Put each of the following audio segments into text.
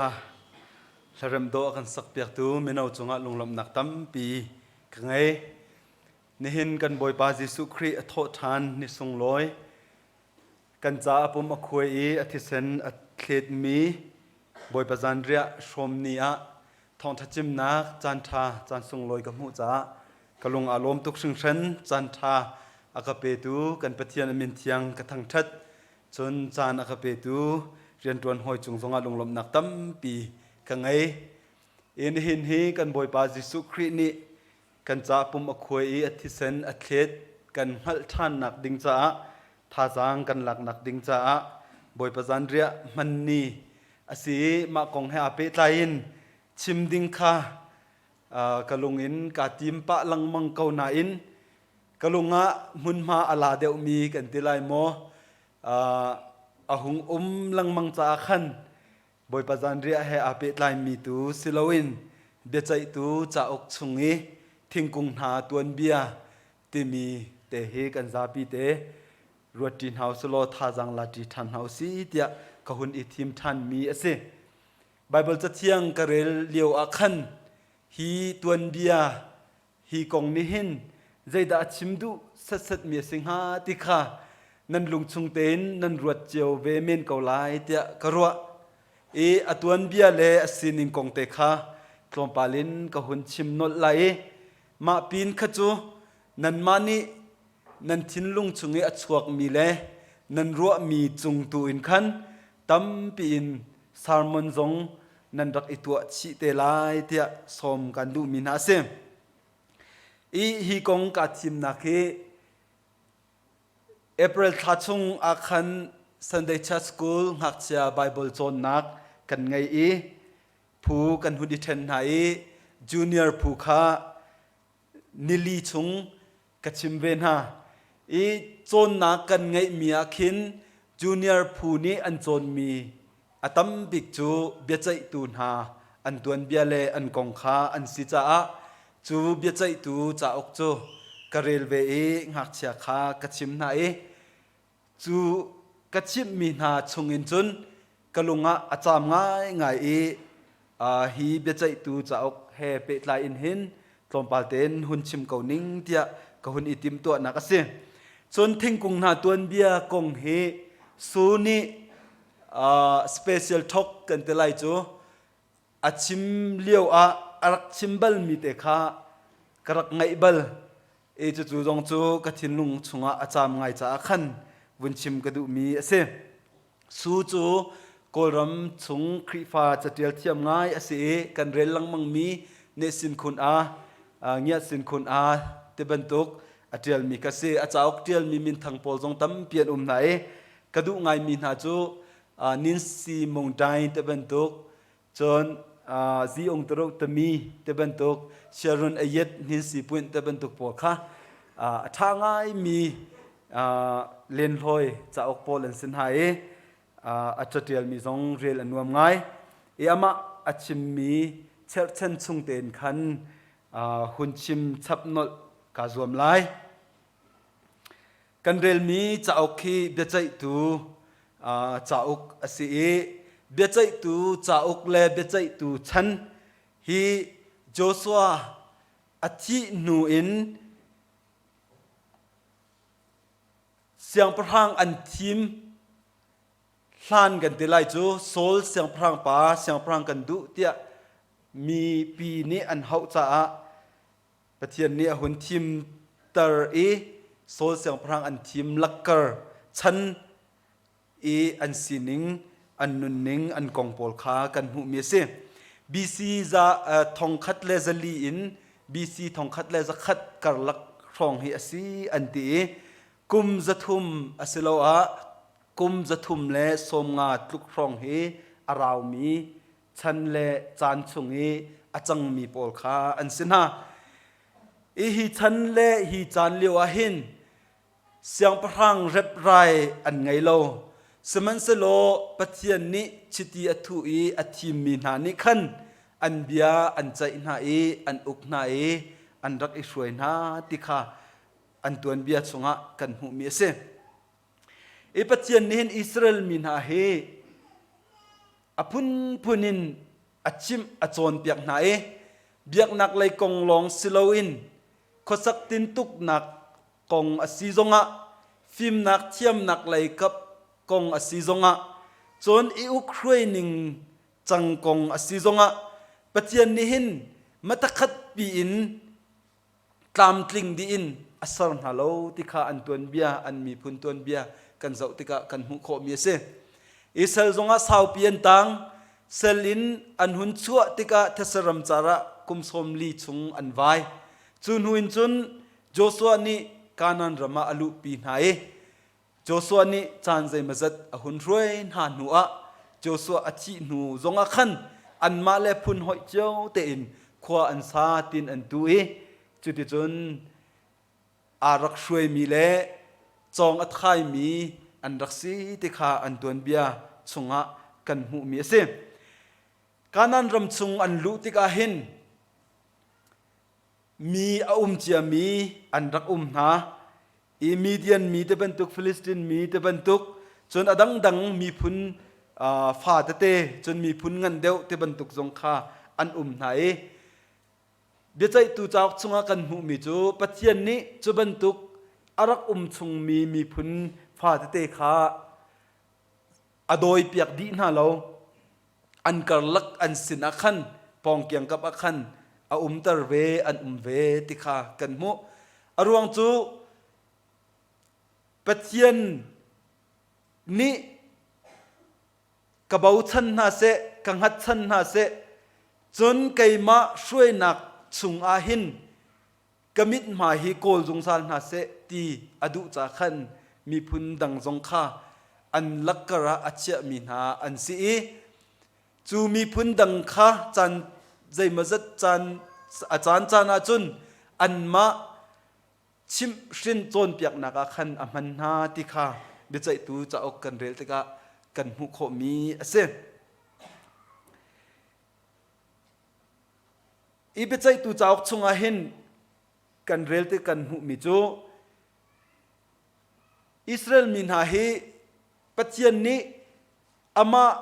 Hlaremh dawh a kan sakpiaktu mino cungah lunglawmhnak tampi ka ngei. Nihin kan Bawipa Jesuh Khrih a thawh ṭhan ni sunglawi kan ca a pum a khuai i a thisen a thletmi Bawipa zanriah hrawm ni ah thawngṭha chimnak caanṭha caan sunglawi ka hmuh caah ka lung aa lawm tuk hringhran. Caanṭha a ka petu kan Pathian a min thiang ka thangṭhat. Cun caan a ka petu rianṭuan hawi cung zongah lunglawmhnak tampi ka ngei. I nihin hi kan Bawipa Jesuh Khrih nih kan ca pum a khuai i a thisen a thlet kan hngalh ṭhannak ding caah thazaang kan laknak ding caah Bawipa zanriah hman ni a si i mah kong he aa pehtlai in chim ding kha ka lung in kaa tim pah lengmang ko nain ka lung ah hmunhma a la deuhmi kan ti lai maw a hung um lengmang caah khan Bawipa zanriah he aa pehtlaimi tu si loin biaceihtu cauk chung i thingkung hna tuanbia timi te hi kan zapi te ruatṭi hna usih law thazaang la ṭi ṭhan hna usih tiah ka hun i thim ṭhanmi a si. Baibal Cathiang ka rel lio ah khan hi tuanbia hi kong nih hin zeidah a chim duh setsetmi a si hnga ti kha nan lungchung tein nan ruat cio ve men ko lai tiah ka ruah i a tuanbia le a sining kong te kha tlawmpal in ka hun chim nolh lai i mah pin kha cu nanmah nih nan thinlung chung i a chuakmi le nan ruahmi cung tu in khan tampi in sermon zong nan rak i tuah chih te lai tiah sawm kan duhmi hna a si. I hi kong kaa thimnak hi April thla chung ah khan Sunday Church School ngakchia Bible cawnnak kan ngei i phu kan hun i ṭhen hna i junior phu kha nili chung ka chim ve hna i cawnnak kan ngeihmi ah khin junior phu nih an cawnmi a tam bik cu biaceihtu hna an tuanbia le an kong kha an si caah cu biaceihtu cauk cu ka rel ve i ngakchia kha ka chim hna i Cu ka chimhmi hna chungin cun ka lung ah a caam ngaingai i hi biaceihtu cauk he pehtlai in hin tlawmpal tein hun chim ko ning tiah ka hun i timhtuahnak a si. Cun thingkung hna tuanbia kong hi Su nih special talk kan ti lai cu a chim lio ah a rak chim balmi te kha ka rak ngaih bal i cucu zong cu ka thinlung chungah a caam ngai caah khan vun chim ka duhmi a si. Su cu Kawlram chung Khrihfa catial thiam ngai a si i kan rel lengmangmi Nehsin Khun A, Ngiat Sin Khun A ti bantuk a ṭialmi ka si. A cauk ṭialmi minthang pawl zong tampi an um hna i ka duh ngaimi hna cu Ninsi Mungdaing ti bantuk cun Ziung Taruk Tami ti bantuk Sharon Ayet Hninsi Puint ti bantuk pawl kha a ṭha ngaimi lenhloi cauk pawl an si hna i a caṭialmi zong rel a nuam ngai i amah a chimmi cherhchan chung tein khan hun chim chap nolh kaa zuam lai. Kan relmi cauk hi biaceihtu cauk a si i biaceihtu cauk le biaceihtu chan hi Joshua a thih hnu in siangpahrang an thim hlan kan ti lai cu Saul siangpahrang pa siangpahrang kan duh tiah mipi nih an hauh caah Pathian nih a hun thimter i Saul siangpahrang an thim lakkar chan i an sining an nunning an kong pawl kha kan hmuhmi a si. BC za thongkhat le zali in BC thongkhat le zakhat karlak hrawng hi a si an ti i kum 300 asiloah kum 350 tluk hrawng hi a raumi chan le caan chung i a cangmi pawl kha an si hna. I hi chan le hi caan lio ah hin siangpahrang reprai an ngei lo. Sihmanhsehlaw Pathian nih chiti a thuh i a thimmi hna nih khan an bia an ceih hna i an uk hna i an rak i hruai hna ti kha an tuanbia chungah kan hmuhmi a si. I Pathian nih hin Israel mi hna hi a. A phunphun in a chimh a cawnpiak hna i biaknak lei kong lawng si loin khuasak tintuknak kong a si zongah fimnak thiamnak lei kap kong a si zongah cun i uk hruai ning cang kong a si zongah Pathian nih hin matakhat piin tlamtling dih in a ser hna lo ti kha an tuanbia an miphun tuanbia kan zoh tikah kan hmuh khawhmi a si. Israel zongah saupi an tang sel in an hun chuah tikah these ramcar ah kum 40 chung an vai. Cu hnu in cun Joshua nih Kanaan ram ah a luhpi hna i Joshua nih caan zeimawzat a hun hruai hna hnuah Joshua a thih hnu zongah khan anmah le phun hoih cio tein khua an sa tin an tu i cuticun aa rak hruaimi le cawng a thaimi an rak si ti kha an tuanbia chungah kan hmuhmi a si. Kanaan ram chung an luh tikah hin mi a um ciami an rak um hna i Midian mi te bantuk Filistin mi te bantuk cun a dangdang miphun fa tete cun miphun ngan deuh te bantuk zong kha an um hna i biaceihtu cauk chungah kan hmuhmi cu Pathian nih cu bantuk a rak um chungmi miphun fa tete kha a dawipiak dih hna lo. An karlak an sinah khan pawngkiang kap ah khan a umter ve an um ve ti kha kan hmuh. A ruang cu Pathian nih ka bochan hna seh, ka hngatchan hna seh, cun keimah hruainak chungah hin ka mithmai hi kawl zungzal hna seh ti a duh ca khan miphun dang zong kha an lakkar ah a chiahmi hna an si i cu miphun dang kha caan zeimawzat caan a caan caan ahcun anmah chimhhrin cawnpiaknak ah khan a hman hna ti kha biaceihtu cauk kan rel tikah kan hmuh khawhmi a si. I biaceihtu cauk chungah hin kan rel ti kan hmuhmi cu Israel mi hna hi Pathian nih amah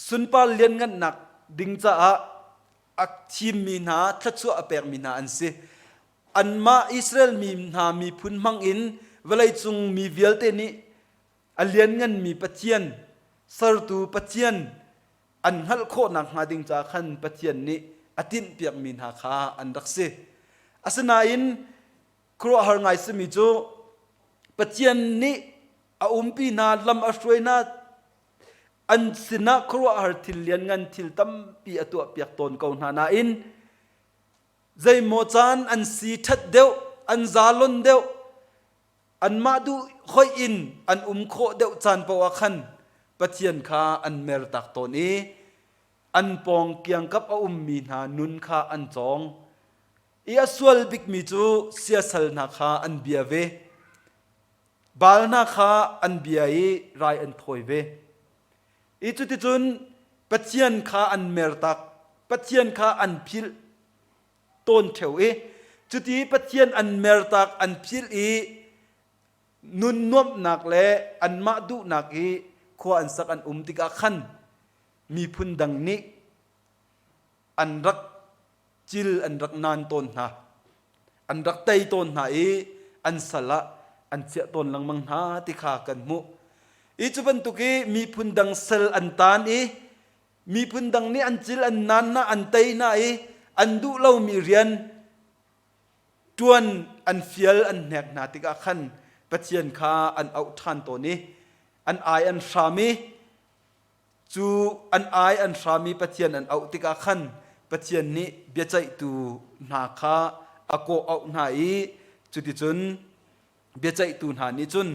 sunpar lianngannak ding caah a thimmi hna thluachuah a pekmi hna an si. Anmah Israel mi hna miphun hmang in vawleicung mi vialte nih a liannganmi Pathian, sertu Pathian an hngalh khawh nakhnga ding ca khan Pathian nih a tinhpiakmi hna kha an rak si. Asinain khuaruahhar ngai simi cu Pathian nih a umpi hna, lam a hruai hna, an sinah khuaruahhar thil lianngan thil tampi a tuahpiak tawn ko hna nain zeimaw caan an si ṭhat deuh, an zalon deuh, anmah duh hoih in an um khawh deuh caan paoh ah khan Pathian kha an mertak tawn i an pawng kiangkap a ummi hna nun kha an cawng i a sual bikmi cu siasal hna kha an bia ve. Baal hna kha an bia i rai an thawi ve. I cuticun Pathian kha an mertak, Pathian kha an philh tawn ṭheo i cuti Pathian an mertak an philh i nun nuamhnak le anmah duhnak i khua an sak an um tikah khan miphun dang nih an rak cil an rak naan tawn hna an rak tei tawn hna i an sal ah an chiah tawn lengmang hna ti kha kan hmuh i cu bantuk i miphun dang sal an taan i Miphun dang nih an cil an naan hna, an tei hna i an duh lomi rian ṭuan an fial an hnek hna tikah khan Pathian kha an auh ṭhan tawn i an ai an hram i cu an ai an hram i Pathian an auh tikah khan Pathian nih biaceihtu hna kha a kawh auh hna i cuticun biaceihtu hna nih cun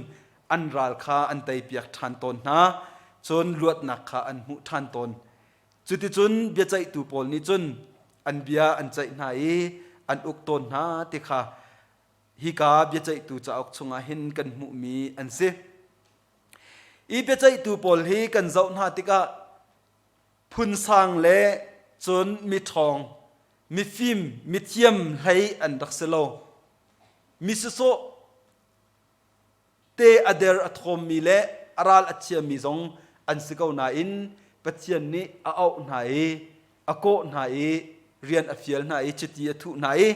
an ral kha an teipiak ṭhan tawn hna, cun luatnak kha an hmuh ṭhan tawn. Cuticun biaceihtu pawl nih cun an bia an ceih hna i an uk tawn hna ti kha hika biaceihtu cauk chungah hin kan hmuhmi an si. I biaceihtu pawl hi kan zoh hna tikah phunsang le cun miṭhawng, mifim, mithiam hlei an rak si lo. Mi sawsawh te a der a thawmmi le a ral a thiammi zong an si ko nain Pathian nih a auh hna i a kawh hna i rian a fial hna i chiti a thuh hna i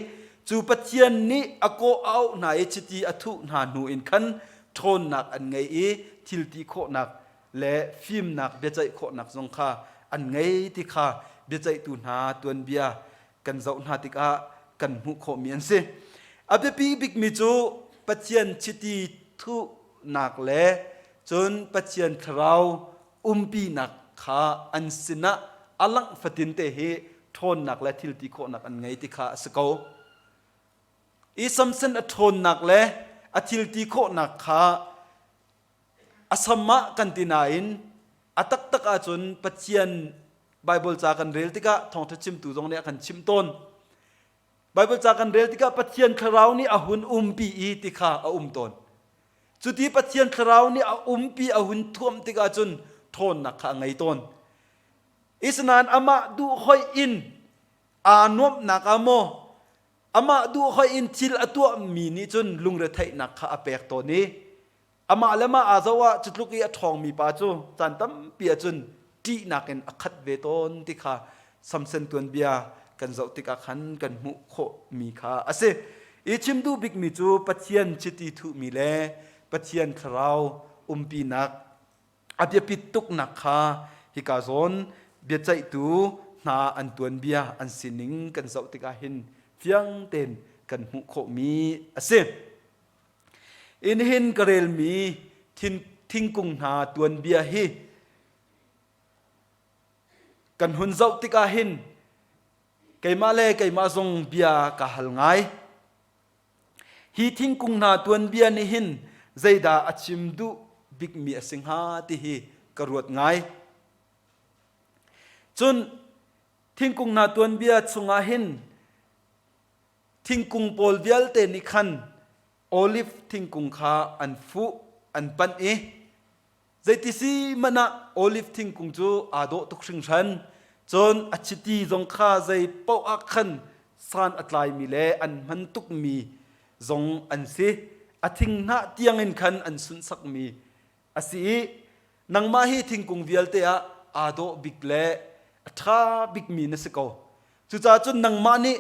cu Pathian nih a kawh a auh hna i chiti a thuh hna hnu in khan ṭhawnnak an ngei i thil ti khawhnak le fimnak biaceih khawhnak zong kha an ngei ti kha biaceihtu hna tuanbia kan zoh hna tikah kan hmuh khawhmi an si. A biapi bikmi cu Pathian chiti thuhnak le cun Pathian thlarau umpinak kha an sinah a langh fatin te hi ṭhawnnak le thil ti khawhnak an ngei ti kha a si ko. I Samson a ṭhawnnak le a thil ti khawhnak kha a sam ah kan ti nain a taktak ahcun Pathian Baibal ca kan rel tikah thawngṭha chimtu zong nih a kan chimh tawn. Baibal ca kan rel tikah Pathian thlarau nih a hun umpi i ti kha a um tawn. Cuti Pathian thlarau nih a umpi a hun thuamh tikah cun ṭhawnnak kha a ngei tawn. Isinain amah duh hoih in aa nuamhnak ah maw amah duh hoih in thil a tuahmi nih cun lungretheihnak kha a pek tawn i Amah le mah aa zoh ah cutluk i a ṭhawngmi pa cu caan tampi ahcun ṭihnak in a khat ve tawn ti kha Samson tuanbia kan zoh tikah khan kan hmuh khawhmi kha a si. I chim duh bikmi cu Pathian chiti thuhmi le Pathian thlarau umpinak a biapit tuknak kha hika zawn biaceihtu hna an tuanbia an sining kan zoh tikah hin fiang tein kan hmuh khawhmi a si. Inn hin ka relmi thingkung hna tuanbia hi kan hun zoh tikah hin keimah le keimah zong bia ka hal ngai. Hi thingkung hna tuanbia nih hin zeidah a chim duh bikmi a si hnga ti hi ka ruat ngai. Cun thingkung hna tuanbia chungah hin Thingkung pawl vialte nih khan oliv thingkung kha an fuh, an panh i zeiti si hmanh ah oliv thingkung cu aa dawh tuk hringhran. Cun a chiti zong kha zei paoh ah khan san a tlaimi le an hman tukmi zong an si. A thinghnah tiangin khan an sunhsakmi a si i nangmah hi thingkung vialte ah aa dawh bik le a ṭha bikmi na si ko. Cucaah cun nangmah nih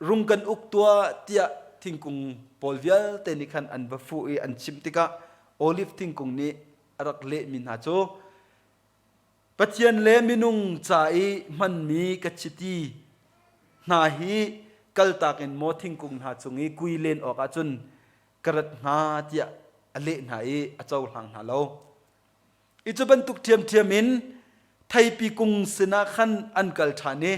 rung kan uk tuah tiah thingkung pawl vialte nih khan an va fuh i an chimh tikah oliv thingkung nih a rak lehmi hna cu Pathian le minung ca i hmanmi ka chiti hna hi kaltak in maw thingkung hna cung i kui len awk ahcun ka rat hnga tiah a leh hna i a cohlang hna lo. I cu bantuk ṭhiamṭhiam in theipi kung sinah khan an kal ṭhan i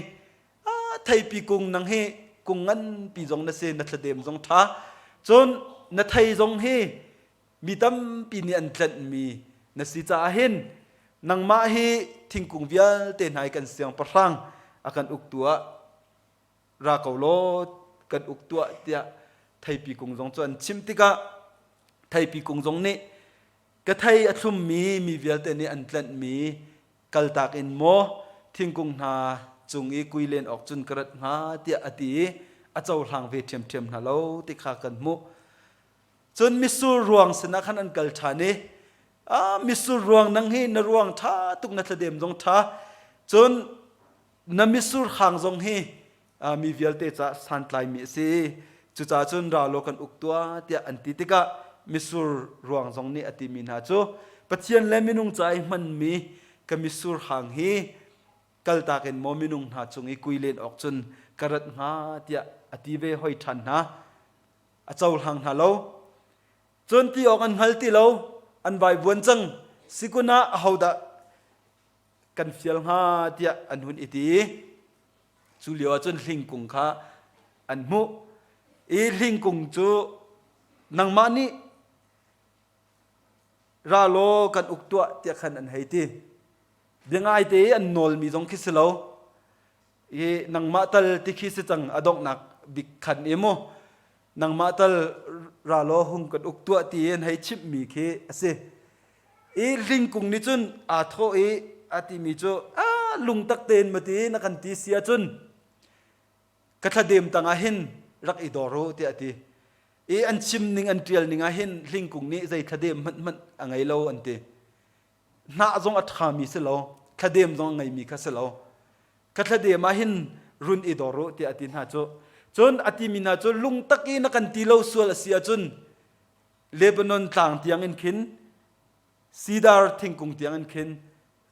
theipi kung nang hi kung nganpi zong na si na thladem zong ṭha cun na thei zong hi mi tampi nih an tlenhmi na si caah hin nangmah hi thingkung vialte hna i kan siangpahrang a kan uktu ah ra ko law kan uk tuah tiah theipi kung zong cu an chimh tikah theipi kung zong nih ka thei a thlummi mi vialte nih an tlenhmi kaltak in maw thingkung hna cung i kui len awk cun ka rat hnga tiah a ti i a cohlang ve ṭhiamṭhiam hna lo ti kha kan hmuh. Cun mitsur ruang sinah khan an kal ṭhan i mitsur ruang nang hi na ruang ṭha tuk na thladem zong ṭha cun na mitsur hang zong hi mi vialte caah santlaimi a si. Cucaah cun ra law kan uk tuah tiah an ti tikah mitsur ruang zong nih a timi hna cu Pathian le minung ca i hmanmi ka mitsur hang hi kaltak in maw minung hna cung i kui len awk cun ka rat hnga tiah a ti ve hoi ṭhan hna. A cohlang hna lo. Cun ti awk an hngal ti lo. An vaivuan cang. Sikun ah ahodah kan fial hnga tiah an hun i ti. Cu lio ah cun hlingkung kha an hmuh i hlingkung cu nangmah nih ra law kan uk tuah tiah khan an hei ti. Bia ngaite i an nawlmi zong khi si lo. I nangmah tal ti khi si cang a donghnak bik khan i mu nangmah tal ra law hung kan uk tuah ti an hei chimhmi khi a si. I hlingkung nih cun aa thawh i a timi cu a lungtak tein ma ti na kan ti si ahcun ka thladem tangah hin rak i dor u tiah a ti. I an chim ning an ṭial ning ah hin hlingkung nih zei thladem hmanh hmanh a ngei lo an ti. Hnah zong a ṭhami si lo, thladem zong a ngeimi kha si lo. Ka thladem ah hin run i dor u tiah a ti hna cu. Cun a timi hna cu lungtak i na kan ti lo sual a si ahcun Lebanon tlang tiang in khin sidar thingkung tiang in khin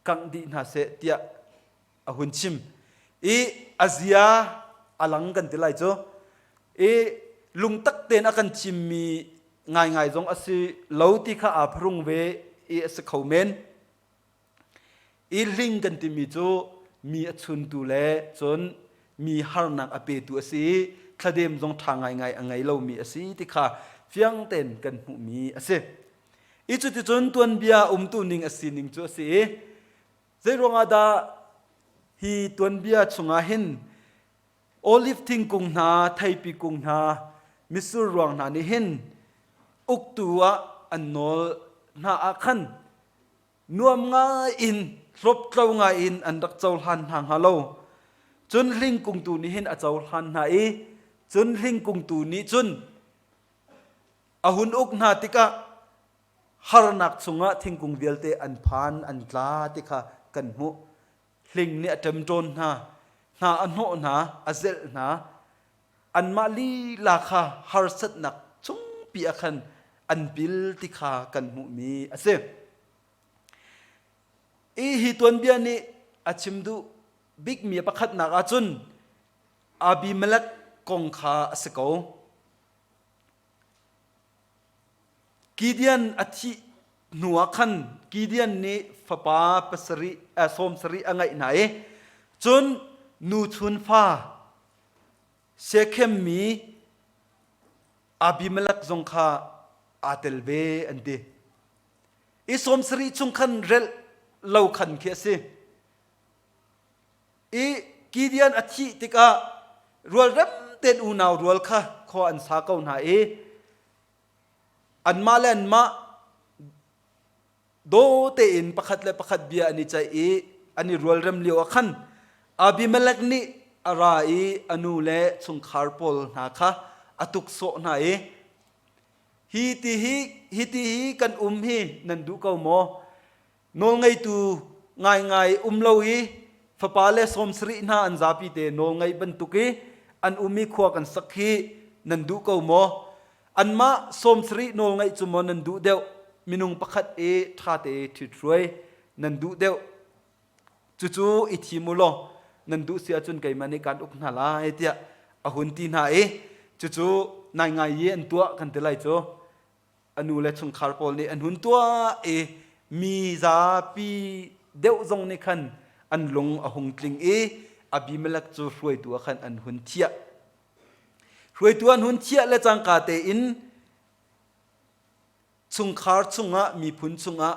kangh dih hna seh tiah a hun chim. I a zia a lang kan ti lai cu. I lungtak tein a kan chimmi ngaingai zong a si lo ti kha aa pharung ve i a si kho men. I hling kan timi cu mi a chuntu le cun mi harnak a petu a si i thladem zong ṭha ngaingai a ngei lomi a si ti kha fiang tein kan hmuhmi a si. I cuticun tuanbia umtu ning a sining cu a si i zeiruangah dah hi tuanbia chungah hin Olive thingkung hna, theipi kung hna, mitsur ruang hna nih hin uktu ah an nawl hna ah khan nuam ngai in hlawptlo ngai in an rak cohlan hna hnga lo. Cun hlingkung tu nih hin a cohlan hna i cun hlingkung tu nih cun a hun uk hna tikah harnak chungah thingkung vialte an phan an tla ti kha kan hmuh. Hling nih a ṭemṭawn hna, hna a hnawh hna, a zelh hna. Anmah lila kha harsatnak chungpi ah khan an pil ti kha kan hmuhmi a si. I hi tuanbia nih a chim duh bikmi pakhatnak ahcun Abimelek kong kha a si ko. Gideon a thih hnuah khan Gideon nih fapa pasarih, eh, sawm sarih a ngeih hna i cun nuchun fa Shekhem mi Abimelek zong kha aa tel ve an ti. I sawm sarih chung khan relh lo khan khi a si. I Gideon a thih tikah rualrem tein unau rual kha khua an sa ko hna i anmah le anmah daw tein pakhat le pakhat bia an i ceih i an i rualrem lio ah khan Abimelek nih a ra i a nu le chungkhar pawl hna kha a tuksawh hna i hi ti hi hi ti hi kan um hi nan duh ko maw Nawlngeitu ngaingai um lo i fapa le sawm sarih hna an zapi te nawlngeih bantuk i an um i khua kan sak hi nan duh ko maw? Anmah sawm sarih nawlngeih cu maw nan duh deuh? Minung pakhat i ṭhate ṭhithruai nan duh deuh? Cucu i thim u law nan duh si ahcun keimah nih kaan uk hna lai tiah a hun ti hna i cucu naingai i an tuah kan ti lai cu. A nu le chungkhar pawl nih an hun tuah i mi zapi deuh zong nih khan an lung a hung tling i Abimelek cu hruaitu ah khan an hun thiah. Hruaitu an hun thiah le cangka tein chungkhar chungah miphun chungah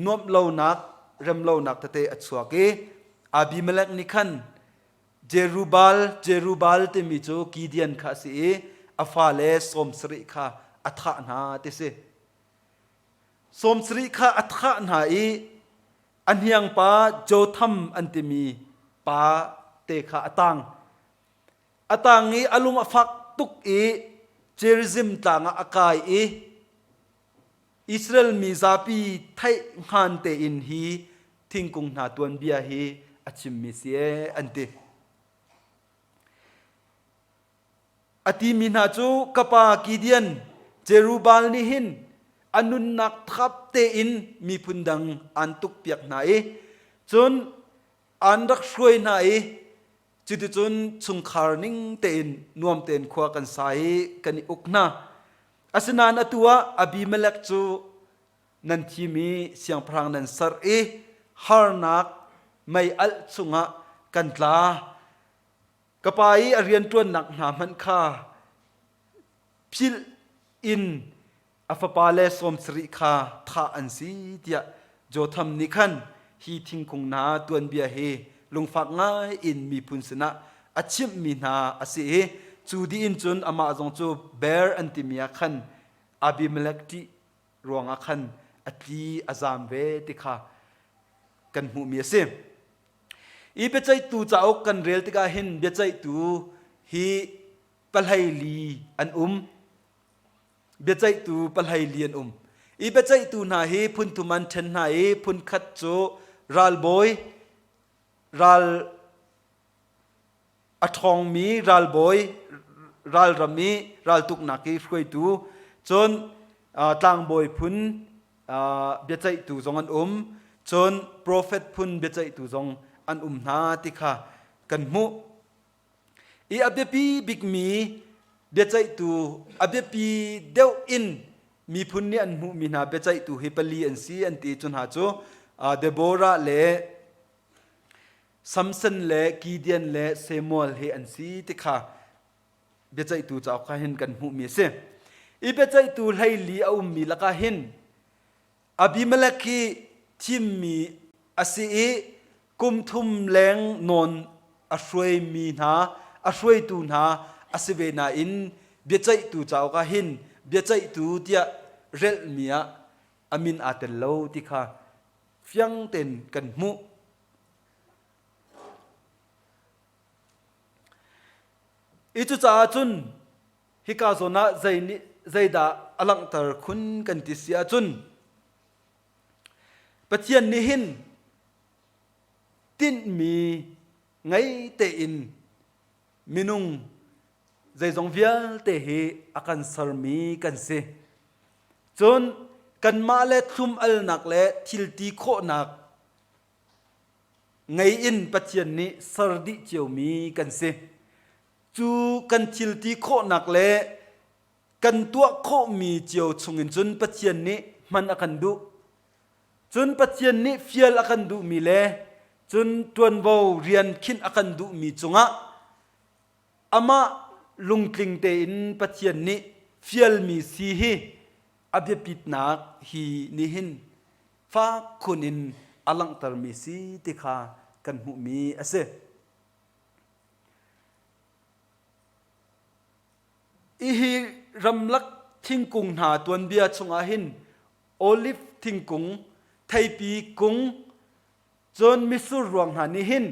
nuamh lonak rem lonak tete a chuak i Abimelek nih khan Jerubbaal, Jerubbaal timi cu Gideon kha a si i a fale sawm sarih kha a thah hna ti si. Sawm sarih kha a thah hna i a hniangpa Jotham an timi pa te kha a tang. A tang i a lung a fak tuk i Gerizim tlang ah a kai i Israel mi zapi theih hngan tein hi thingkung hna tuanbia hi a chimmi si ee an ti. A timi hna cu ka pa Gideon Jerubbaal nih hin a nunnak thap tein miphun dang aan tukpiak hna i cun aan rak hruai hna i cuticun chungkhar ning tein nuam tein khua kan sa i kan i uk hna. Asinain atu ah Abimelek cu nan thim i siangpahrang nan ser i harnak mei alh chungah kan tla. Ka pa i a rianṭuannak hna hmanh kha philh in a fapale sawm sarih kha thah an si tiah Jotham nih khan hi thingkung hna tuanbia hi lungfak ngai in miphun sinah a chimhmi hna a si i cu dih in cun amah zong cu Beer an timi ah khan Abimelek ṭih ruangah khan a tli a zaam ve ti kha kan hmuhmi a si. I biaceihtu cauk kan rel tikah hin biaceihtu hi pahleili an um. Biaceihtu pahleili an um. I biaceihtu hna hi phun thum an ṭhen hna i phun khat cu ralbawi, ral a ṭhawngmi ralbawi, ralram i raltuknak i hruaitu, cun tlangbawi phun biaceihtu zong an um, cun profet phun biaceihtu zong an um hna ti kha kan hmuh. I a biapi bikmi biaceihtu a biapi deuh in miphun nih an hmuhmi hna biaceihtu hi pali an si an ti cu hna cu Deborah le Samson le Gideon le Samuel hi an si ti kha biaceihtu cauk ah hin kan hmuhmi a si. I biaceihtu hleili a ummi lakah hin Abimelek hi thimmi a si i kum thum leng nawn a hruaimi hna a hruaitu hna a si ve nain biaceihtu cauk ah hin biaceihtu tiah relhmi ah a min aa tel lo ti kha fiang tein kan hmuh. I cucaah cun hika zawn ah zei nih zeidah a langhter khun kan ti si ahcun Pathian nih hin tinhmi ngei tein minung zeizong vialte hi a kan sermi kan si. Cun kanmah le thlum alnak le thil ti khawhnak ngei in Pathian nih ser dih ciomi kan si. Cu kan thil ti khawhnak le kan tuah khawhmi cio chungin cun Pathian nih hman a kan duh. Cun Pathian nih fial a kan duhmi le cun ṭuanvo rian khinh a kan duhmi cungah amah lungtling tein Pathian nih fialmi si hi a biapitnak hi nihin fak khun in a langhtermi si ti kha kan hmuhmi a si. Hihi ramlak thingkung hna tuanbia chungah hin olive thingkung, theipi kung, cun mitsur ruang hna nih hin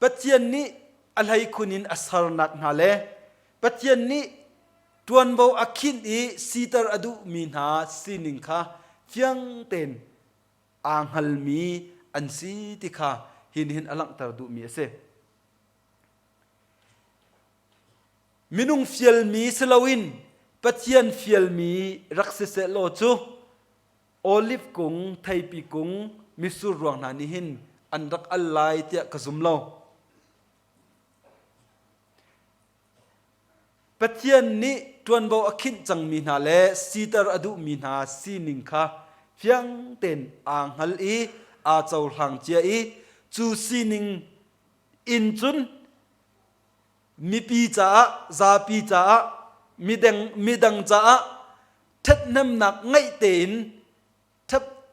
Pathian nih a hleikhun in a sernak hna le Pathian nih ṭuanvo a khinh i siter a duhmi hna sining kha fiang tein aa hngalmi an si ti kha hi nih hin a langhter duhmi a si. Minung fialmi si loin Pathian fialmi rak si seh law cu olive kung, theipi kung, mitsur ruang hna nih hin an rak al lai tiah ka zum lo. Pathian nih ṭuanvo a khinh cangmi hna le siter a duhmi hna sining kha fiang tein aa hngal i aa cohlang cia i cu sining in cun mipi caah, zapi caah, midang, midang caah ṭhathnemnak ngeih tein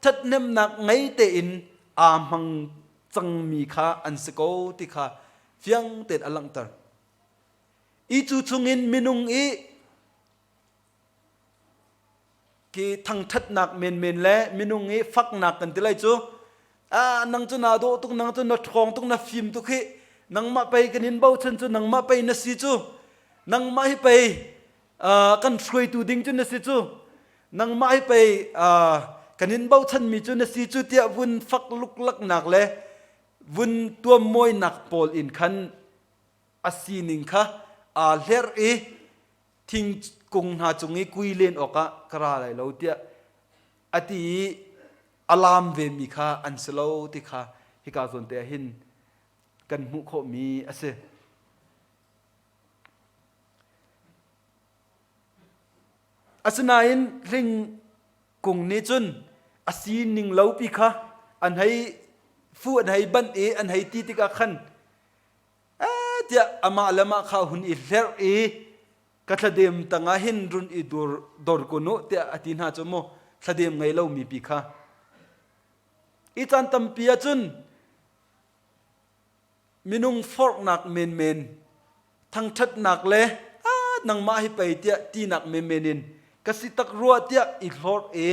ṭhathnemnak ngei tein aa hmang cangmi kha an si ko ti kha fiang tein a langhter. I cu chungin minung i ki thangṭhatnak menmen le minung i faknak kan ti lai cu ah nang cu naa dawh tuk nang cu na ṭhawng tuk na fim tuk hi nangmah pei kan in bochan cu nangmah pei na si cu nangmah hi pei kan hruaitu ding cu na si cu nangmah hi pei kan in bochanmi cu na si cu tiah vun fak luklaknak le vun tuammawinak pawl in khan a sining kha aa hlerh i thingkung hna cung i kui len awkah ka ra lai lo tiah a ti i a laam vemi kha an si lo ti kha hika zawn te ah hin kan hmuh khawhmi a si. Asinain hling kung nih cun a sining lopi kha an hei fu an hei banh i an hei ti tikah khan tiah amah le mah kha hun i hlerh i ka thladem tangah hin run i dur dor kun u tiah a ti hna cu mu thladem ngei lomi pi kha i caan tampi ahcun minung forhnak menmen thangṭhatnak le nangmah hi pei tiah tinak menmen in ka si tak rua tiah i hlorh i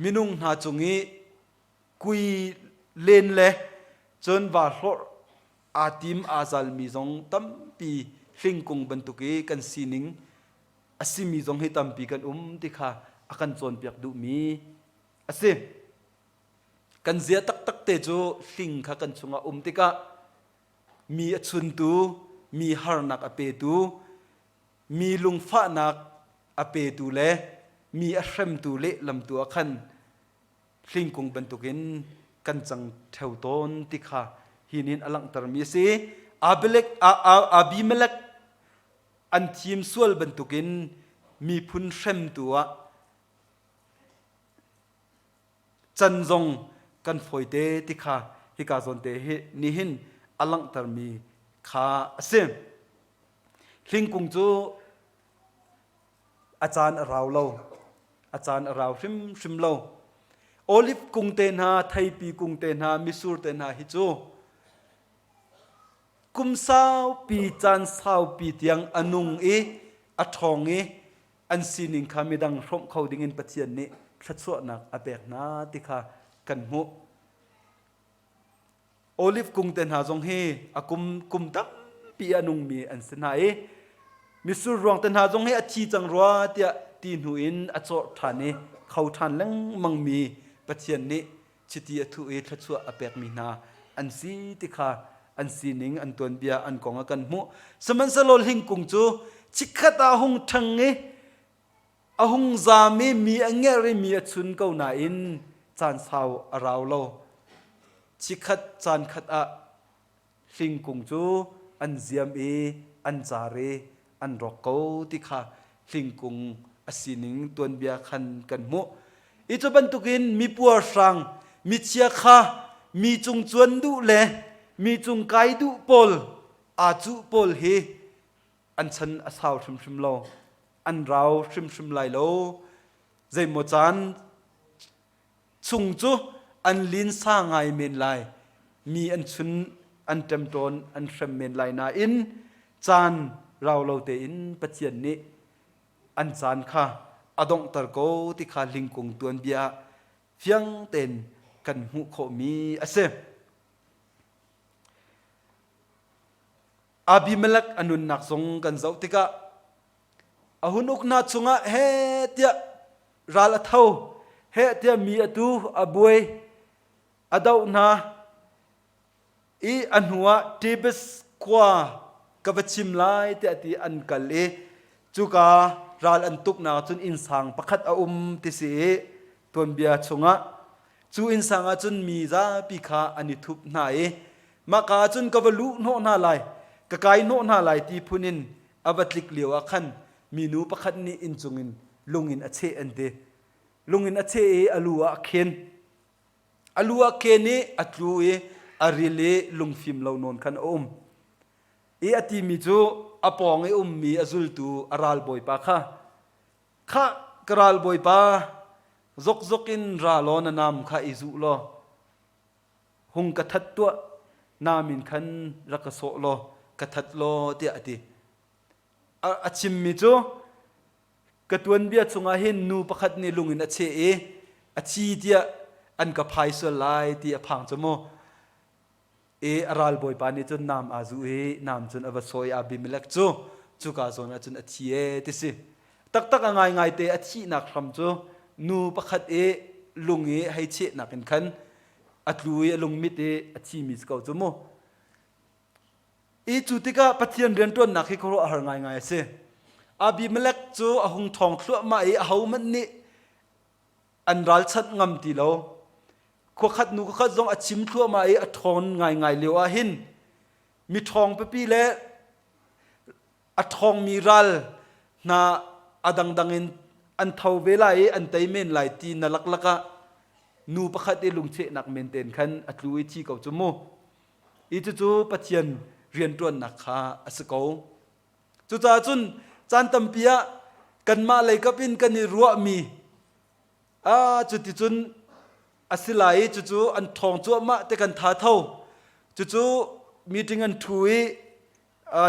minung hna cung i kui len le cun va hlorh aa tim aa zalmi zong tampi hlingkung bantuk i kan sining. a simi zong hi tampi kan um ti kha a kan cawnpiak duhmi a si. Kan zia taktak te cu hling kha kan chungah um tikah mi a chuntu, mi harnak a petu, mi lungfahnak a petu le mi a hremtu lehlamtu ah khan hlingkung bantukin kan cang ṭheo tawn ti kha hi nih a langhtermi a si. Abimelek an thim sual bantukin miphun hremtu ah can zong kan fawite ti kha hika zawn te hi nihin a langhtermi kha a si. Hlingkung cu a caan a rau lo. A caan a rau hrimhrim lo. Olive kung te hna, theipi kung te hna, misur te hna hi cu kum saupi caan saupi tiang a nung i a ṭhawng i an sining kha midang hrawmh kho dingin Pathian nih thluachuahnak a pek hna ti kha kan hmuh. Olive kung te hna zong hi a kum kum tampi a nungmi an si hna i mitsur ruang te hna zong hi a thi cang rua tiah ti hnu in a cawh ṭhan i kho ṭhan lengmangmi Pathian nih chiti a thuh i thluachuah a pekmi hna an si ti kha an sining an tuanbia an kong a kan hmuh. Sihmanhsehlaw hlingkung cu chikkhat ah hung ṭhang i A hung zaam i mi a ngerh i mi a chun ko nain caan sau a rau lo. Chikkhat caan khat ah hlingkung cu an ziam i an car i an rawk ko ti kha hlingkung a sining tuanbia khan kan hmuh. I cu bantukin mi puarhrang, mi chiakha, mi cung cuan duh le mi cung kai duh pawl, aa cuh pawl hi an chan a sau hrimhrim lo. An rau hrimhrim lai lo. Zeimaw caan chung cu an linsa ngai men lai. Mi an chun an ṭemṭawn an hrem men lai nain caan rau lo tein Pathian nih an caan kha a donghter ko ti kha lingkung tuanbia ah fiang tein kan hmuh khawhmi a si. Abimelek a nunnak zong kan zoh tikah a hun uknak chungah he tiah ral a tho, heh tiah mi a tu, a buai, a doh hna i a hnuah Tebes khua ka va chim lai tiah ti an kal i cuka ral an tuknak cun innsang pakhat a um ti si i tuanbia chungah cu innsang ah cun mi zapi kha an i thup hna i Mahka ah cun ka va luh hnawh hna lai, ka kai hnawh hna lai ti phun in a va tlik lio ah khan minu pakhat nih inncung in lung in a cheh an ti. Lung in a cheh i a lu ah a khen. A lu ah khen i a tlu i a ril i lungfim lo nawn khan a um. I a timi cu a pawng i ummi a zultu a ralbawipa kha, Khah, ka ralbawipa, zokzok in ra law na nam kha i zuh law hung ka that tuah na min khan rak ka sawh law ka that law tiah a ti. A chimmi cu ka tuanbia chungah hin nu pakhat nih lung in a cheh i a thi tiah an ka phai sual lai ti a phang cu mu. I a ralbawipa nih cun nam aa zuh i nam cun a va sawi Abimelek cu cuka zawn ah cun a thi e ti si. Taktak a ngaingai te a thihnak hram cu nu pakhat i lung i hei chehnak in khan a tlu i a lungmit i a thimi si ko cu mu. I cu tikah Pathian rianṭuannak hi khuaruah har ngaingai a si. Abimelek cu a hung ṭhawng thluahmah i ahohmanh nih an ralchanh ngam ti lo. Khuakhat nu khuakhat zong a chim thluahmah i a ṭhawn ngaingai lio ah hin mi ṭhawng pipi le a ṭhawngmi ral hna a dangdang in an tho ve lai i an tei men lai ti na laklak ah nu pakhat i lungchehnak men ten khan a tlu i thi ko cu mu. I cucu Pathian rianṭuannak kha a si ko. Cucaah cun caan tampi ah kanmah lei kap in kan i ruahmi ah cuticun a si lai i cucu an ṭhawng cuahmah te kan tha tho. Cucu meeting an ṭhu i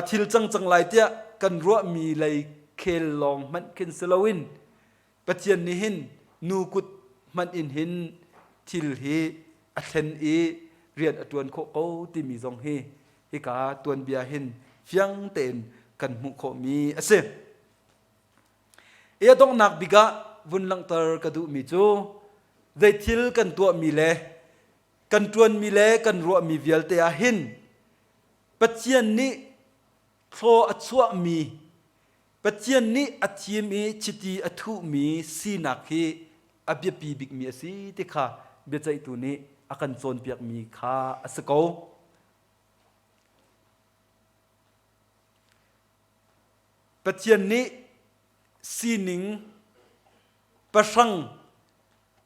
thil cang cang lai tiah kan ruahmi lei khel lawng hmanh khin si loin Pathian nih hin nu kut hmanh in hin thil hi a thlen i rian a ṭuan khawh ko timi zong hi hika tuanbia hin fiang tein kan hmuh khawhmi a si. I a donghnak bik ah vun langhter ka duhmi cu zei thil kan tuahmi le kan ṭuanmi le kan ruahmi vialte ah hin Pathian nih thlaw a chuahmi Pathian nih a thim i chiti a thuhmi sinak hi a biapi bikmi a si ti kha biaceihtu nih a kan cawnpiakmi kha a si ko. Pathian nih sining pahrang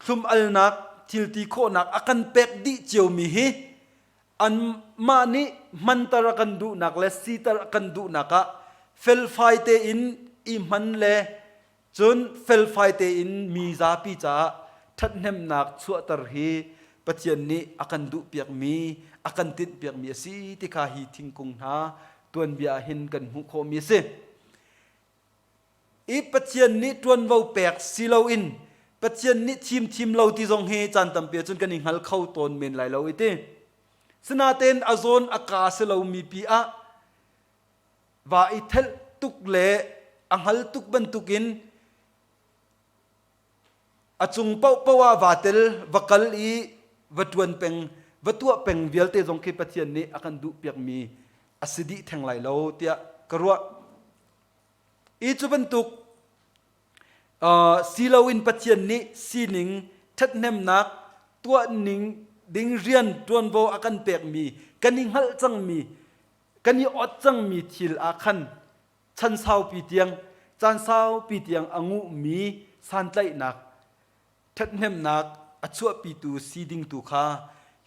thlum-alnak thilti khawhnak a kan pek dih ciomi hi anmah nih hmanter a kan duhnak le siter a kan duhnak ah felfai tein i hman le cun felfai tein mi zapi caah ṭhathnemnak chuahter hi Pathian nih a kan duhpiakmi a kan tinhpiakmi a si ti kha hi thingkung hna tuanbia ah hin kan hmuh khawhmi a si. I Pathian nih ṭuanvo pek si loin Pathian nih thim thim lo ti zong hi caan tampi ahcun kan i hngal kho tawn men lai lo i ti. Sinain a zawn a kaa si lomi pi ah va i thelh tuk le a hngal tuk bantukin a cung paohpaoh ah vaa tel va kal i va ṭuan peng va tuah peng vialte zong khi Pathian nih a kan duhpiakmi a si dih theng lai lo tiah ka ruah. I cu bantuk si loin Pathian nih sining ṭhathnemnak tuah ning ding rian ṭuanvo a kan pekmi kan i hngalh cangmi kan i ot cangmi thil ah khan chan saupi tiang caan saupi tiang a nguhmi santlaihnak ṭhathnemnak a chuahpitu si ding tu kha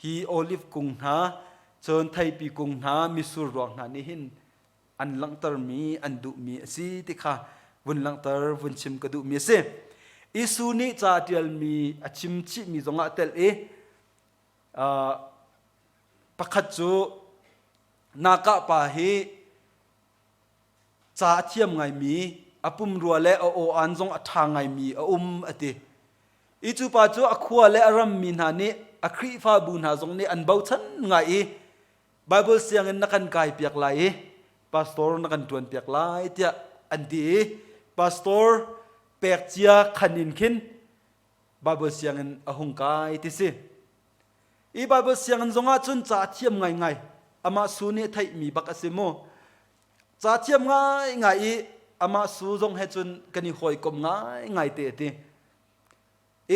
hi olive kung hna cun theipi kung hna mitsur ruang hna nih hin an langhtermi an duhmi a si ti kha vun langhter vun chim ka duhmi a si. Isu nih ca a ṭialmi a chim chihmi zongah a telh i pakhat cu nakah pa hi ca a thiam ngaimi a pumrua le a aw-aan zong a ṭha ngaimi a um a ti. I cu pa cu a khua le a rammi hna nih a Khrihfabu hna zong nih an bochan ngai i Bible sianginn na kan kai piak lai i pastor na kan ṭuan piak lai tiah an ti i pastor pek cia khan in khin Bible sianginn a hung kai ti si. I Bible sianginn zongah cun ca thiam ngaingai amah su nih theihmi bak a si mu. Ca thiam ngaingai i amah su zong he cun kan i hawikom ngaingai te a ti.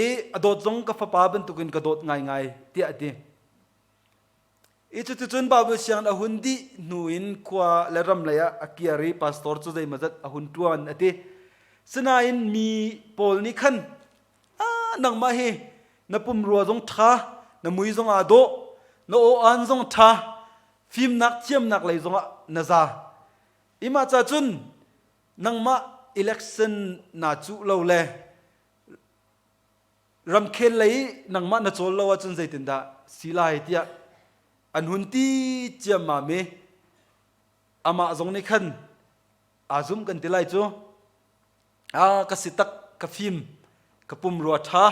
I a dawt zong ka fapa bantukin ka dawt ngaingai tiah a ti. I cuticun Bible sianginn a hun dih hnu in khua le ram lei ah a kir i pastor cu zeimawzat a hun ṭuan a ti. Sinain mi pawl nih khan ah nangmah hi na pumrua zong ṭha, na mui zong aa dawh, na aw-aan zong ṭha, fimnak thiamnak lei zongah na za. I mah ca cun nangmah election naa cuh lo le ramkhel lei nangmah na cawl lo ahcun zeitindah si lai tiah an hun ti ciammam i amah zong nih khan aa zum kan ti lai cu a ka si tak ka fim ka pumrua ṭha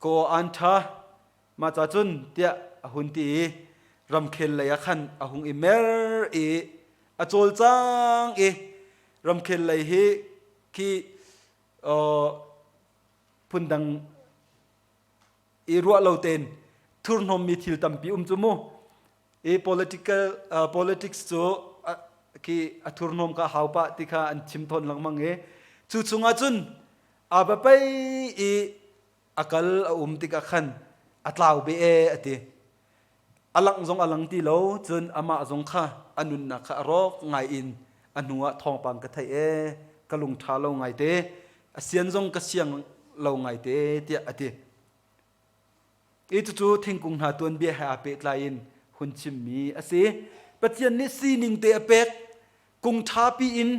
ka aw aan ṭha mah ca cun tiah a hun ti i ramkhel lei ah khan a hung i mer i a cawlcang i ramkhel lei hi khi phundang i ruah lo tein thurhnawmmi thil tampi um cu mu i political politics cu khi a thurhnawm ka hau pah ti kha an chim thawn lengmang i cu chungah cun aa va pei i a kal a um tikah khan a tlau be e a ti A langh zong a lang ti lo, cun amah zong kha a nunnak kha a rawk ngai in a hnu ah thawngpang ka theih ee, ka lung ṭha lo ngaite, a sian zong ka siang lo ngaite tiah a ti. I cucu thingkung hna tuanbia he aa pehtlai in hun chimmi a si. Pathian nih sining te a pek, kung ṭhapi in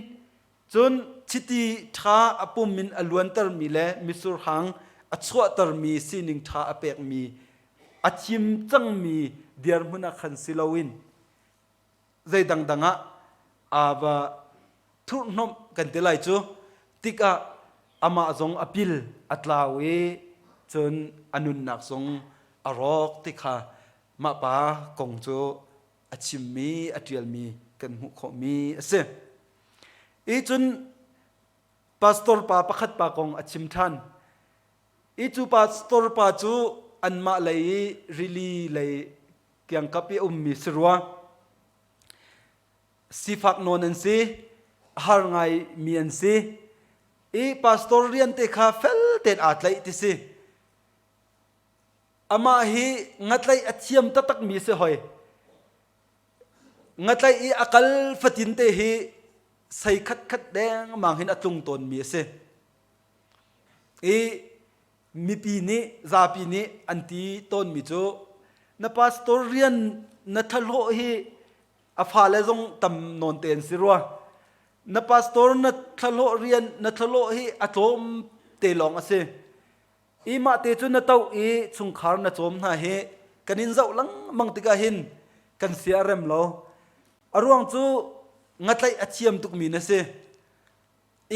Cun chiti ṭha a pum in a luantermi le mitsur hang a chuahtermi sining ṭha a pekmi a thim cangmi dirhmun ah khan si loin zei dangdang ah aa va thurhhnawmh kan ti lai cu tikah amah zong a pil a tlau i cun a nunnak zong a rawk ti kha mah pa kong cu a chimmi a ṭialmi kan hmuh khawhmi a si. I cun Pastor pa pakhat pa kong a chim ṭhan. I cu pastor pa cu anmah lei i rili lei kiangkap i a ummi si rua. Sifak nawn an si, a har ngaimi an si. I pastor rian te kha fel tein aa tlaih ti si. Amah hi ngatlaih a thiam taktakmi si hoi. Ngatlaih i a kal fatin te hi sei khatkhat dengmang hin a tlung tawnmi a si. I mipi nih zapi nih an ti tawnmi cu na pastor rian na thlahlawh hi a fale zong tam nawn te an si rua. Na pastor na thlahlawh rian na thlahlawh hi a tlawm te lawng a si. I mah te cu na toh i chungkhar na cawm hna hi kan in zoh lengmang tikah hin kan sia a rem lo. A ruang cu ngatlaih a thiam tukmi na si.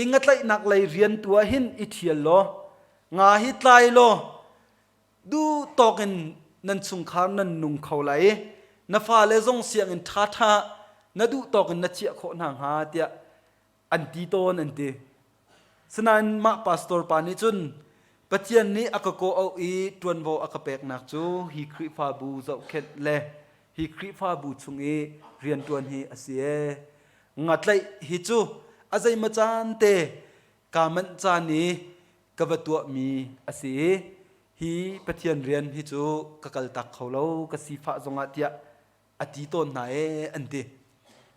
I ngatlaihnak lei rian tu ah hin i ṭhial law nga hi tlai law duh tawk in nan chungkhar nan nung kho lai i na fale zong sianginn ṭhaṭha na duh tawk in na chiah khawh hna hnga tiah an ti tawn an ti. Sinain mah pastor pa nih cun Pathian nih a ka kawh i ṭuanvo a ka peknak cu hi Khrihfabu zohkhenh le hi Khrihfabu chung i rianṭuan hi a si ee. Ngatlaih hi cu a zeimaw caan te kaa manh caan i ka va tuahmi a si i hi Pathian rian hi cu ka kaltak kho lo ka sifah zongah tiah a ti tawn hna ee an ti.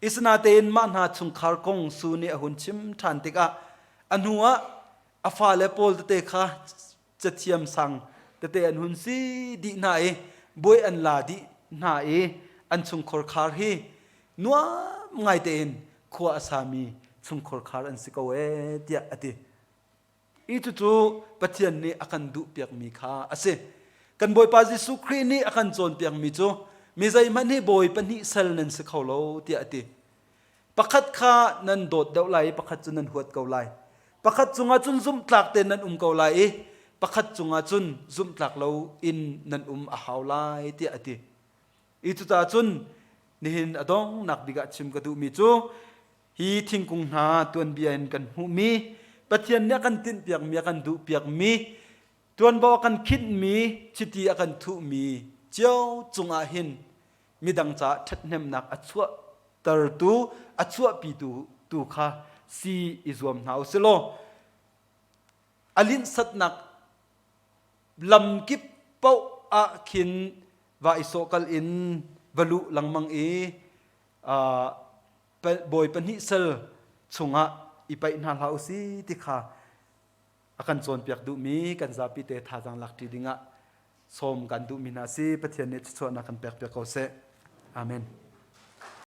Isinatein mah hna chungkhar kong Su nih a hun chim ṭhan tikah a hnu ah a fale pawl tete kha cathiam sang tete an hun si dih hna i buai an la dih hna i an chungkhar khar hi nuam ngai tein khua a sami chungkhar khar an si ko ee tiah a ti. I cucu Pathian nih a kan duhpiakmi kha a si. Kan Bawipa Jesuh Khrih nih a kan cawnpiakmi cu mi zeihmanh hi bawi pahnih sal nan si kho lo tiah a ti. Pakhat kha nan dawt deuh lai i pakhat cu nan huat ko lai. Pakhat cungah cun zumhtlak tein nan um ko lai i pakhat cungah cun zumhtlak lo in nan um a hau lai tiah a ti. I cucaah cun nihin a donghnak bik ah chim ka duhmi cu Hi thingkung hna tuanbia in kan hmuhmi, Pathian nih a kan tinhpiakmi, a kan duhpiakmi, tuanvo a kan khinhmi, chiti a kan thuhmi cio cungah hin midang caah ṭhathnemnak a chuahtertu, a chuahpitu tu kha si i zuam hna u silaw a linhsatnak lamkip paoh ah khin va i sawhkal in va luh lengmang i bawi pahnih sal chungah i paih hna hlah usih ti kha a kan cawnpiak duhmi kan zapi te thazaang lakṭi dingah sawm kan duhmi hna si. Pathian nih thluachuahnak kan pekpiak ko seh. Amen.